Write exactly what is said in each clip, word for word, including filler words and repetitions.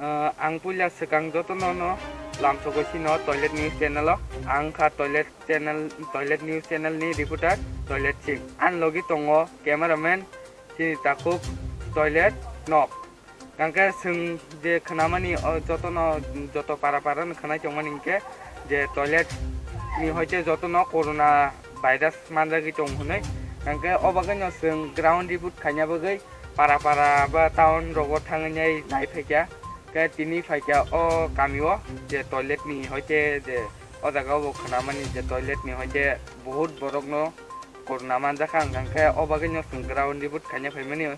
Ah, ang puila swkang jotono no lamsogo sino Toilet News channel o. Ang kha Toilet channel, Toilet News channel ni reporter Toilet Singh. Ang logi tongo cameraman chini takhuk Toilet Nok. Hwnkhe chwng je khwnamani o jotono, joto para para no khwnai tongmani hinkhe je toilet ni hoite jotono corona virus manjagwi tong hwnwi. Hwnkhe o bagwino chwng ground report khaina bagwi para para ba town rogo thangwi nai nai phaikha. Khe tini phaikha o kamio je toilet ni hoite je o jaga o bo khwnamani je toilet ni hoite bahut borok no corona manjakha, hwnkhe o bagwino chwng ground report khaina phaimani.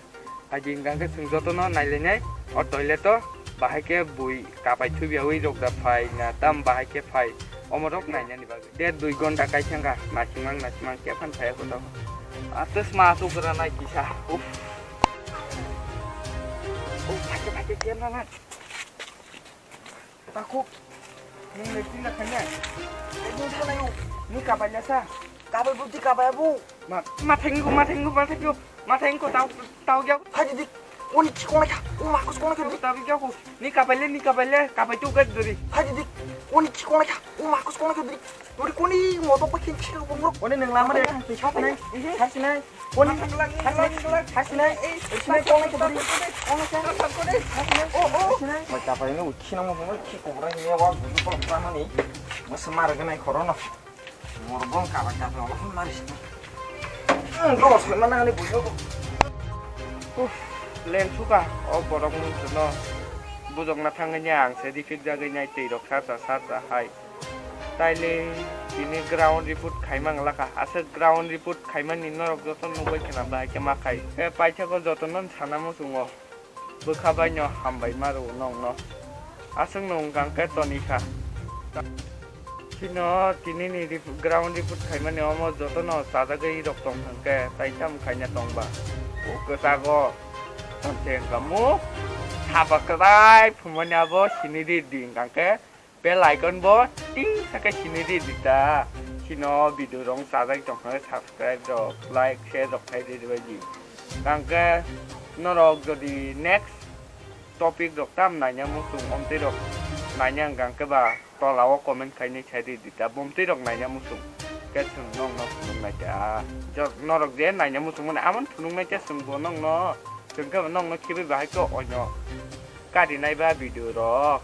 Agi hwnkhe chwng jotono nailainai o toilet o bahai khe bui kapai thubiyawi rok da phai na tam bahai khe phai omorok nainani bagwi. De dui gonta kaisa wngkha nasimang nasimang khe phan phai kota. Atus ma atuk gra nai kisa. Uff. Uff, phai khe, phai khe, khe na na. Takhuk, nwng le tila khanya. Ai, nwng thangnaio. Ni kabaila sa. Kabai buti kabai abu. Ma, ma thengo, ma thengo, ma thengo, ma thengo, tau, tau gyao. Hai didi, oni ki kona kha? O ma kus kona kha didi. Tau gyao ko. Ni kabaile, ni kabaile, kabai tu gad duri. Hai didi, oni ki kona kha? O ma kus kona kha didi. Duri koni motok pa khin chikang bongrok. Oni nwng lama de, hai sinai, hai sinai. Koni, hai sinai, hai sinai. Hai sinai kona kha duri. Kona kha. Hai sinai. O, o. Hai sinai. Mai kabai no khina mo mo ki kobra ni wa gudu ko pramani. Masa mar ganai khorono. Morbong kabai kabai obo phun mari sini. Ang go soi mana ni buyo. Uff, leng suka o borok mung no. Bujok na thangni ang se dipik jagwi nai tei rok sarsa sarsa hai. Taile tini ground report khaimang lakha. Aswk ground report khaimani norok joto nugwi khna bahai khe ma khai. Khe paithakgo jotono sana muchungo. Bwkha baino hambai ma rw nokno. Aswkno wngkha hwnkhe toni kha. Chino tinini rep-, ground report khaimani omo jotono chajagwi rok tong hwnkhe tai tamo khaina tongba. O kwchago tongthe wngkha mu saba kwtai phumani abo sini di di hwnkha hwnkhe. Bell icon bo ting sakhe sini di dita. Chino video rok chajak tong khe subscribe rok, like, share rok khai di bai di. Hwnkhe norok jodi next topic rok tam naina muchung omtwi rok naina hwnkhe ba tola o comment khai ni sai di dita. Bomtwi rok naina muchung khe chwng nokno phunuk nai ta. Jok norok je naina muchung mani amon phunuk nai khe chwng bo nokno chwng khe bo nokno khibi bahai khe onyo kari nai ba video rok.